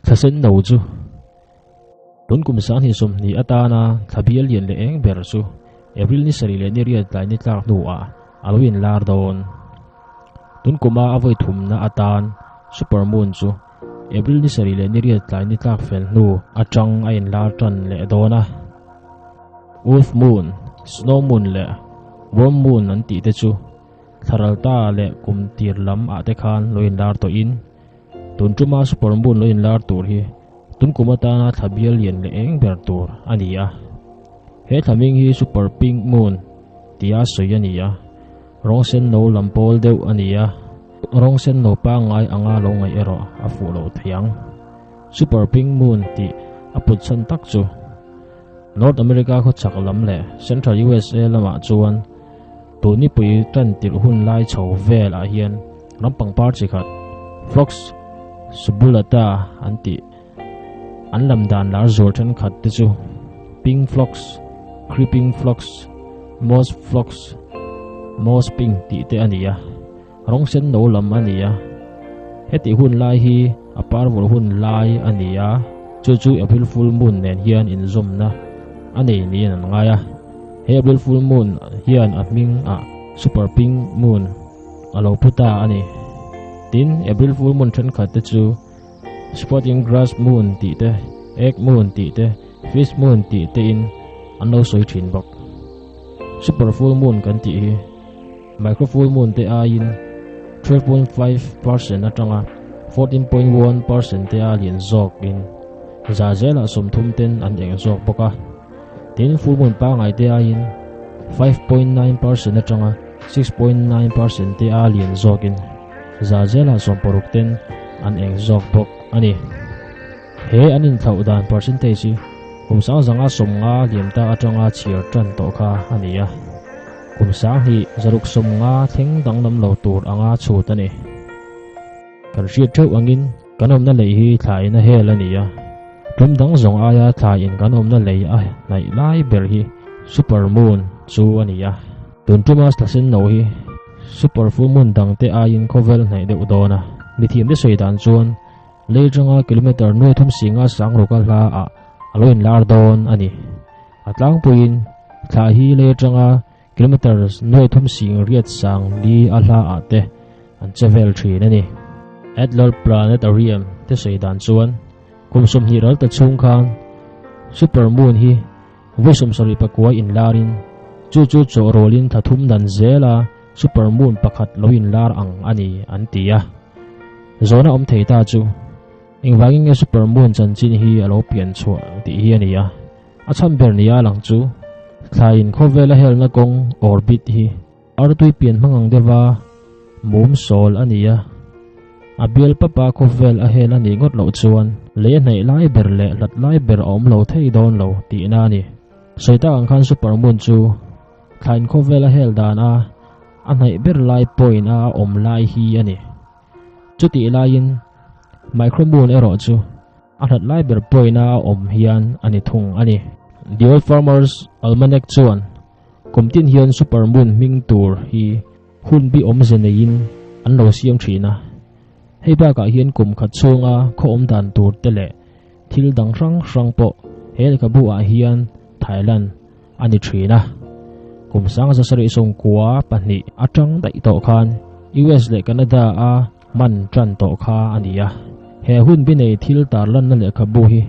Thla sen no chu tun kum 2020 atana thla bial lian leh eng ber chu April ni sarih leh ni riat tlai ni tlak hnuah a lo inlar dawn. Tun kuma a vawi thumna atan Super Moon chu April ni sarih leh ni riat tlai ni tlak fel hnu atang a inlar tan leh dawn a. Wolf Moon, Snow Moon leh Worm Moon an tih te chu Thlaral ta leh kum tir lam ah te khan lo inlar tawhin tun tuma Super Moon lo inlar tur hi tun kum atana thla bial lian leh eng ber tur a ni a. He thla hming hi Super Pink Moon tia sawi a ni a, rawng sen no lam pawl deuh a ni a, rawng sen no pangngai anga lo ngaih erawh a fuh loh thei ang. Super Pink Moon tih a put chhan tak chu North America khawchhak lam leh Central USA lamah chuan Tun nipui tan tirh hun lai chho vel ah hian ram pangpar chi khat Phlox subulata an tih an lam dan lar zual thenkhat te chu Pink Phlox, Creeping Phlox, Moss Phlox, Moss Pink tih te a ni a, rawng sen no lam a ni a. Hetih hun lai hi a par vawrh hun lai a ni a, chu chu April Full Moon nen hian inzawmna a nei niin an ngai a. He April Full Moon hian a hming ah Super Pink Moon a lo pu ta a ni. Tin, April Full Moon thenkhat te chu Sprouting Grass Moon tih te, Egg Moon tih te, Fish Moon tih te in an lo sawi thin bawk. Super Full Moon kan tih hi Micro Full Moon te aiin 12.5% atanga 14.1% te a lian zawk in za zelah 30 ten an eng zawk bawk a. Tin, Full Moon pangngai te aiin 5.9% atanga 6.9% te a lian zawk in za zelah 16 ten an eng zawk bawk a ni. He an inthlauh dan percentage hi kum 1950 liam ta atanga chhiar tan tawh kha a ni a. Kum 2150 thleng danglam lo tur anga chhut a ni. Kan hriat theuh angin kan awmna lei hi thla in a hel a ni a. Tum dang zawng aia thla in kan awmna lei a hnaih lai ber hi Super Moon chu a ni a. Tun tuma thla sen no hi Super Full Moon dang te aiin khawvel hnaih deuh dawn a. Mithiamte sawi dan chuan lei atanga kilometre nuai thum singa sang ruka hla ah a lo inlar dawn a ni. A tlangpuiin thla hi lei atanga kilometre nuai thum sing riat sang li a hla ah te an che vel thin a ni. Adler Planetarium te sawi dan chuan kum 20 ral ta chhung khan Super Moon hi vawi 74 inlarin chu chu chaw rawlin thla thum dan zela Super Moon pakhat lo inlar ang a ni an ti a. Zawhna awm thei ta chu engvangin nge Super Moon chanchin hi a lo pian chhuah tih hi a ni a. A chhan ber nia lang chu thlaiin khawvela helna kawng orbit hi artui pian hmang ang deuha mum sawl a ni a. A bial papa khawvel a hel a nih ngawt loh chuan lei a hnaih lai ber leh hlat lai ber a awm lo thei dawn lo tihna a ni. Sawi tak ang khan Super Moon chu thlaiin khawvel a hel dan a a hnaih ber lai point a awm lai hi a ni. Chutih laiin Micro Moon erawh chu a hlat lai ber point a awm hian a ni thung a ni. The Old Farmer's Almanac chuan kum tin hian Super Moon hming tur hi hun bi awmze neiin an lo siam thin a. Hei bakah hian kum khat chhunga khaw awm dan tur te leh thil dang hrang hrang pawh he lehkhabu ah hian Thailand a ni thin a. Kum 1792 atang daih tawh khan US leh Canada a man tan tawh kha a ni a. He hun bi nei thil tarlanna lehkhabu hi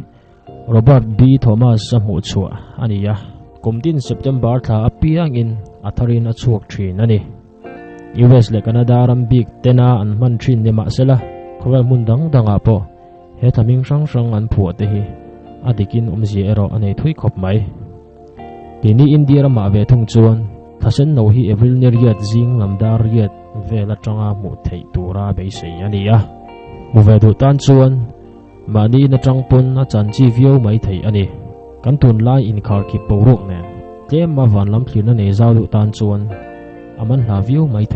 Robert B. Thomas a hmuh chhuah a ni a. Kum tin September thla apiangin a tharin a chhuak thin a ni. US leh Canada ram bik tena an hman thin ni mahsela khawvel hmun dang dangah pawh he thla hming hrang hrang an phuah te hi a dikin awmzia erawh a nei thui khawp mai. Keini India ramah ve thung chuan thla sen no hi April ni riat zing lam dar riat vel atanga hmuh theih tura beisei a ni a. Hmu ve duh tan chuan mahni in atang pawn a chan chi viau mai theih a ni. Kan tunlai inkhar khip boruak nen tlem a van lam thlirna nei zau duh tan chuan a man hla viau mai theih.